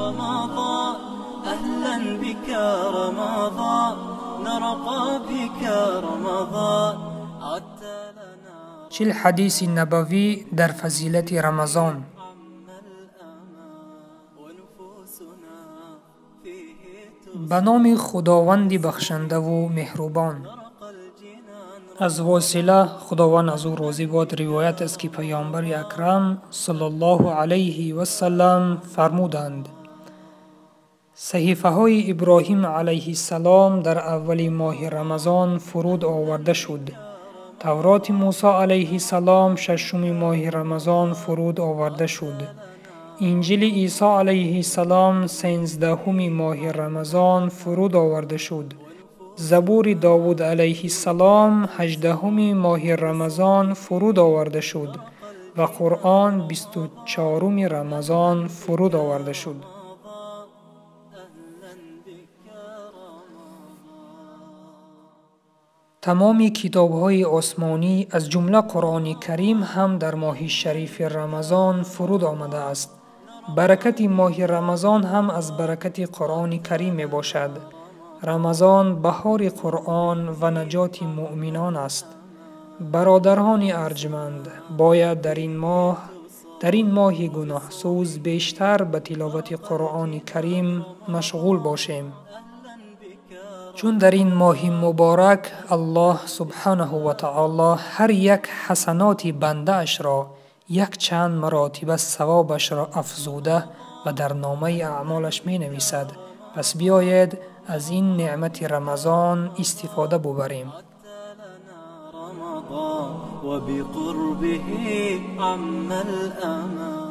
رمضان، أهلا بك رمضان، نرقى بك رمضان، عدت لنا. 40 ҳадиси набавӣ дар фазилати Рамазон. Ба номи Худованди бахшандаву меҳрубон. Аз Восила, Худованд аз ӯ розӣ бод, ривоят аст, ки Паёмбари Акрам саллаллоҳу алайҳи васалам фармуданд: саҳифаҳои Иброҳим алайҳиссалом дар аввали моҳи Рамазон фуруд оварда шуд. Тавроти Мусо алайҳиссалом шашуми моҳи Рамазон фуруд оварда шуд. Инҷили Исо алайҳиссалом 13-уми моҳи Рамазон фуруд оварда шуд. Забури Довуд алайҳиссалом 18-уми моҳи Рамазон фуруд оварда шуд ва Қуръон 24-уми Рамазон фуруд оварда шуд. Тамоми китобҳои осмонӣ, аз ҷумла Қуръони Карим, ҳам дар моҳи шарифи Рамазон фуруд омадааст. Баракати моҳи Рамазон ҳам аз баракати Қуръони Карим мебошад. Рамазон баҳори Қуръон ва наҷоти муъминон аст. Бародарони арҷманд, бояд дар ин моҳи гуноҳсӯз бештар ба тиловати Қуръони Карим машғул бошем. Чун дар ин моҳи муборак Аллоҳ субҳанаҳу ва таоло ҳар як ҳасаноти бандаашро якчанд маротиба савобашро афзуда ва дар номаи аъмолаш менависад. Пас биёед аз ин неъмати Рамазон истифода бубарем. وبقربه عم الأمان.